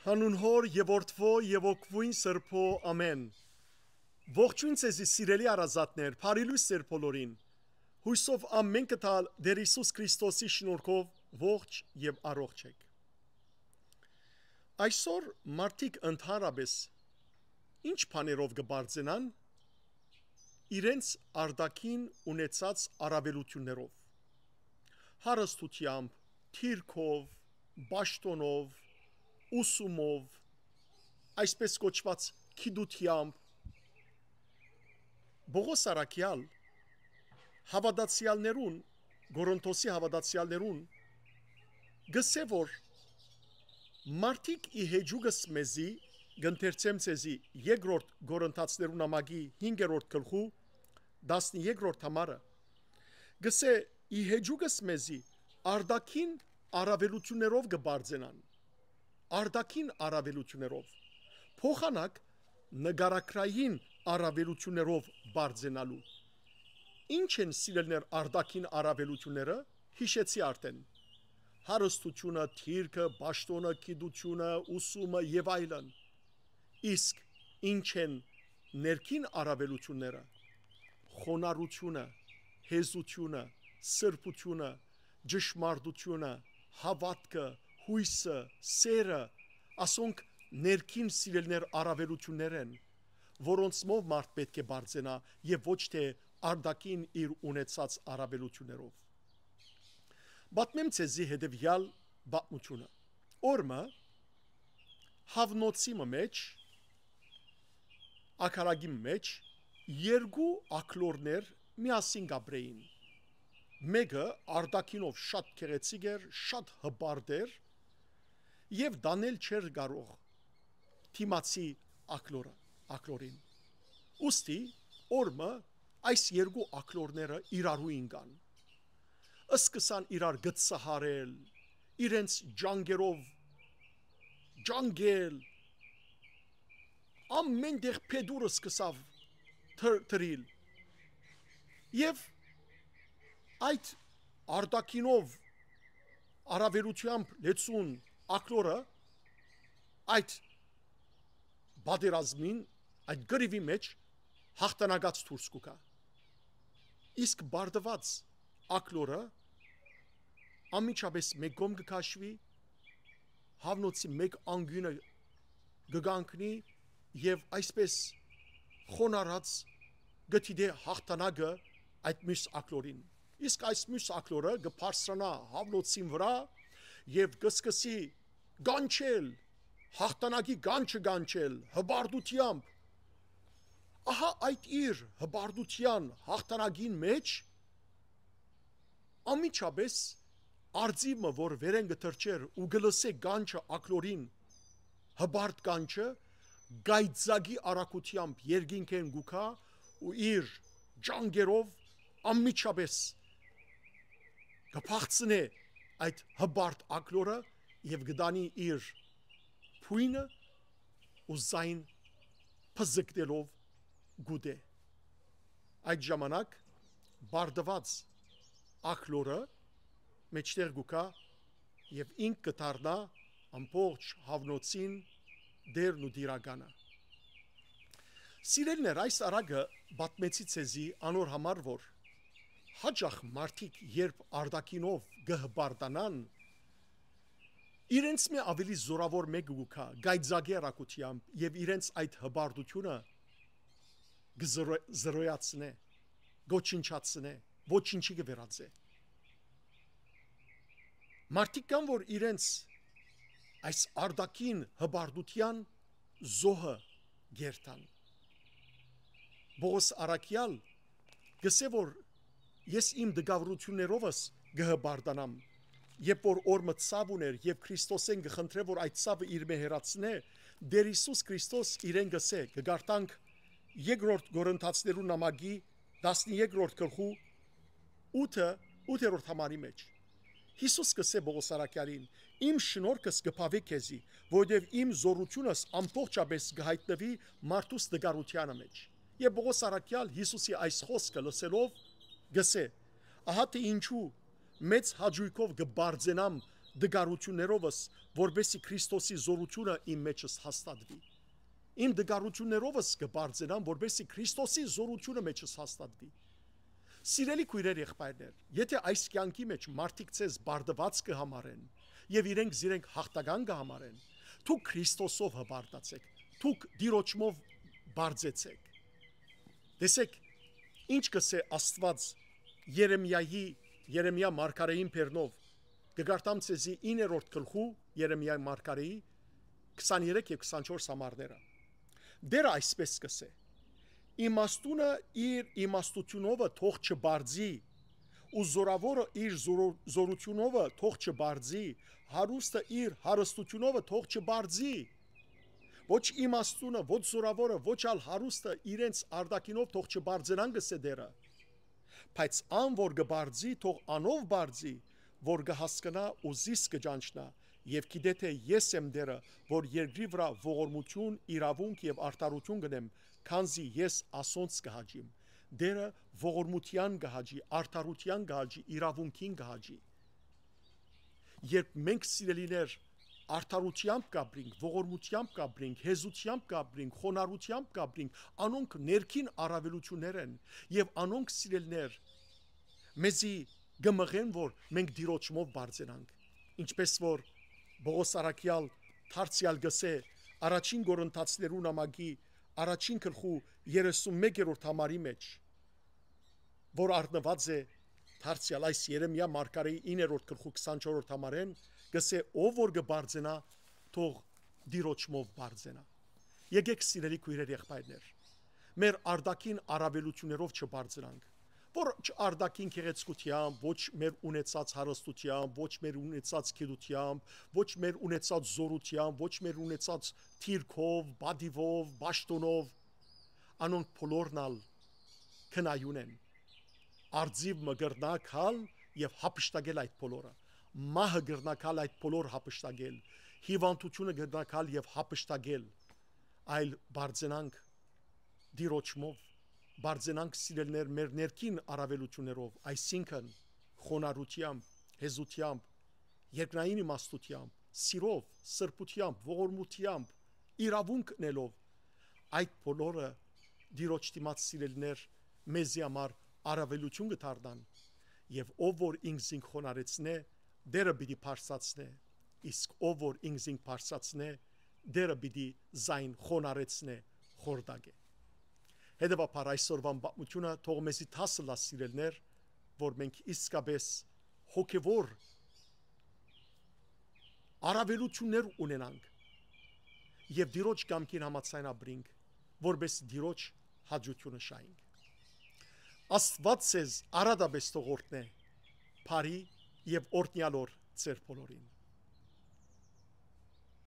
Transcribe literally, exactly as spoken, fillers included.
Հանուն Հօր եւ Որդւոյ եւ Հոգւոյն Սրբոյ, ամէն։ Ողջոյն ձեզի, սիրելի հարազատներ, բարի լոյս ձեր բոլորին։ Յուսով ամէն կը տալ Տէր Յիսուս Քրիստոսի շնորհքով ողջ եւ առողջ եք։ Այսօր մարդիկ ընդհանրապես ինչ բաներով կը պարծենան, իրենց արտաքին ունեցած առավելութիւններով, հարստութեամբ, դիրքով, պաշտօնով, ուսումով, այսպես կոչուած գիտութեամբ։ Պողոս առաքեալ հաւատացեալներուն, Կորինթոսի հաւատացեալներուն, կ'ըսէ որ մարդիկ ի հեճուկս մեզի, կ'ընթերցեմ ձեզի երկրորդ Կորինթացիներուն նամակի հինգերորդ գլխու տասներկրորդ համարը, կ'ըսէ, ի հեճուկս մեզի արտաքին առավելութիւններով կը պարծենան, արտաքին առավելութիւններով, փոխանակ նկարագրային առավելութիւններով պարծենալու։ Ի՞նչ են, սիրելիներ, արտաքին առավելութիւնները, յիշեցի արդէն. հարստութիւնը, դիրքը, պաշտօնը, գիտութիւնը, ուսումը եւ այլն։ Իսկ ի՞նչ են ներքին առավելութիւնները, խոնարհութիւնը, հեզութիւնը, սրբութիւնը, ճշմարտութիւնը, հաւատքը, յոյսը, սէրը, ասոնք ներքին, սիրելիներ, առավելութիւններ են, որոնցմով մարդ պէտք է պարծենայ եւ ոչ թէ արտաքին իր ունեցած առավելութիւններով։ Պատմեմ ձեզի հետեւեալ պատմութիւնը։ Օր մը Հաւնոցի մը մէջ, ակարակի մը մէջ, երկու ակլորներ միասին կ'ապրէին։ Մէկը արտաքինով շատ գեղեցիկ էր, շատ հպարտ էր եւ տանել չէր կարող դիմացի ակլորը, ակլորին։ Ուստի օր մը այս երկու ակլորները իրարու ինկան։ Սկսան իրար գցահարել, իրենց ջանքերով ջանքել, ամէն տեղ փետուր սկսաւ թր-, թրիլ։ Եւ այդ արտաքինով առավելութեամբ լեցուն ակլորը այդ պատերազմին, այդ կռիւի մէջ յաղթանակած դուրս կու գայ։ Իսկ պարտուած ակլորը անմիջապէս մէկ կողմ կը քաշուի, Հաւնոցի մէկ անկիւնը կը կանգնի եւ այսպես խոնարհած կը դիտէ յաղթանակը այդ միւս ակլորին։ Իսկ այս միւս ակլորը կը բարձրանայ Հաւնոցին վրայ եւ կը սկսի կանչել, յաղթանակի կանչը կանչել հպարտութեամբ։ Ահա այդ իր հպարտութեան յաղթանակին մէջ անմիջապէս արծիւ մը, որ վերէն կը թռչէր ու կը լսէ կանչը ակլորին, հպարտ կանչը, կայծակի արագութեամբ երկինքէն կու գայ ու իր ջանքերով անմիջապէս կը փախցնէ այդ հպարտ ակլորը եւ կը տանի իր բոյնը ու զայն բզկտելով կ'ուտէ։ Այդ ժամանակ պարտուած ակլորը մէջտեղ կու գայ եւ ինք կը դառնայ ամբողջ Հաւնոցին տէրն ու տիրականը։ Սիրելիներ, այս առակը պատմեցի ձեզի անոր համար, որ յաճախ մարդիկ, երբ արտաքինով կը հպարտանան, իրենց մէ աւելի զօրաւոր մէկը կու գայ կայծակի արագութեամբ եւ իրենց այդ հպարտութիւնը կը զրո-, զրոյացնէ, կոչնչացնէ, ոչինչի կը վերածէ։ Մարդիկ կան, որ իրենց այս արտաքին հպարտութեան զոհը կերթան։ Պողոս առաքեալ կ'ըսէ, որ ես իմ տկաւրութիւններովս կը հպարտանամ, երբ որ օր մը ցաւ ունէր եւ Քրիստոսէն կը խնդրէ, որ այդ ցաւը իր մէ հեռացնէ, Տէր Յիսուս Քրիստոս իրեն կ'ըսէ, կը կարդանք երկրորդ Կորինթացիներուն նամակի տասներկրորդ գլխու ութը, ութերորդ համարի մէջ։ Յիսուս կ'ըսէ Պողոս առաքեալին. «Իմ շնորհքս կը բաւի քեզի, որովհետեւ իմ զօրութիւնս ամբողջապէս կը յայտնուի մարդուս տկարութեանը մէջ»։ Եւ Պողոս առաքեալ Յիսուսի այս խօսքը լսելով կ'ըսէ. «Ահա թէ ինչու մեծ հաճոյքով կը պարծենամ դգարութիւններովս, որպեսզի Քրիստոսի զօրութիւնը իմ մեջս հաստատուի։ Իմ դգարութիւններովս կը պարծենամ, որպեսզի Քրիստոսի զօրութիւնը մեջս հաստատուի։ Սիրելի քոյրեր, եղբայրներ, եթե այս կեանքի մէջ մարդիկ ձեզ բարդուած կը համարեն եւ իրենք զիրենք յաղթական կը համարեն, դուք Քրիստոսով հպարտացէք, դուք Տիրոջմով պարծեցէք։ Տեսեք, ինչ կ'ըսէ Աստուած Երեմիայի, Երեմիա մարգարէին բերնով։ Կը կարդամ ձեզի իններորդ գլխու Երեմիա մարգարէի քսաներեք եւ քսանչորս համարները։ Տէրը այսպէս կ'ըսէ. «Իմաստունը իր իմաստութիւնովը թող չբարձի, ու զօրաւորը իր զորո-, զօրութիւնովը թող չբարձի, հարուստը իր հարստութիւնովը թող չբարձի։ Ոչ իմաստունը, ոչ զօրաւորը, ոչ ալ հարուստը իրենց արտաքինով թող չբարձենան», կ'ըսէ Տէրը։ «Բայց ան որ կը բարձի, թող անով բարձի, որ կը հասկնայ ու զիս կը ճանչնայ, եւ գիտէ թէ ես եմ Տէրը, որ երկրի վրայ ողորմութիւն, իրաւունք եւ արդարութիւն կ'ընեմ, քանզի ես ասոնց կը հաճիմ»։ Տէրը ողորմութեան կը հաճի, արդարութեան կը հաճի, իրաւունքին կը հաճի։ Երբ մենք, սիրելիներ, արդարութեամբ կ'ապրինք, ողորմութեամբ կ'ապրինք, հեզութեամբ կ'ապրինք, խոնարհութեամբ կ'ապրինք, անոնք ներքին առաւելութիւններ են, եւ անոնք, սիրելիներ, մեզի կը մղեն, որ մենք Տիրոջմով բարձենանք։ Ինչպէս որ Պողոս առաքեալ դարձեալ կ'ըսէ Առաջին Կորինթացիներու նամակի առաջին գլխու երեսունմեկերորդ համարի մէջ, որ առնուած է դարձեալ այս Երեմիա մարգարէի իններորդ գլխու քսանչորսերորդ համարէն, կ'ըսէ. «Ով որ կը բարձենայ, թող Տիրոջմով բարձենայ»։ Եկէք, սիրելի քոյրեր, եղբայրներ, մեր արտաքին առաւելութիւններով չբարձրանանք, ոչ արտաքին գեղեցկութեամբ, ոչ մեր ունեցած հարստութեամբ, ոչ մեր ունեցած գիտութեամբ, ոչ մեր ունեցած զօրութեամբ, ոչ մեր ունեցած դիրքով, պատիւով, պաշտօնով։ Անոնք բոլորն ալ քնայուն են։ Արծիւ մը կրնայ գալ եւ յափշտակել այդ բոլորը։ Մահը կրնայ գալ այդ բոլոր յափշտակել։ Հիւանդութիւնը կրնայ գալ եւ յափշտակել։ Այլ բարձենանք Տիրոջմով, բարձենանք, սիրելիներ, մեր ներքին առաւելութիւններով, այսինքն՝ խոնարհութեամբ, հեզութեամբ, երկնային իմաստութեամբ, սիրով, սրբութեամբ, ողորմութեամբ, իրաւունք ընելով։ Այդ բոլորը Տիրոջ դիմաց, սիրելիներ, մեզի համար առաւելութիւն կը դառնան, եւ ով որ ինքզինք խոնարհեցնէ, Տէրը պիտի բարձրացնէ, իսկ ով որ ինքզինք բարձրացնէ, Տէրը պիտի զայն խոնարհեցնէ, խորտակէ։ Հետեւաբար այսօրուան պատմութիւնը թող մեզի դաս ըլլայ, սիրելիներ, որ մենք իսկապէս հոգեւոր առաւելութիւններ ունենանք եւ Տիրոջ կամքին համաձայն ապրինք, որպէս Տիրոջ հաճութիւնը շահենք։ Աստուած ձեզ արատապէս թող օրհնէ, բարի եւ օրհնեալ օր ձեր բոլորին։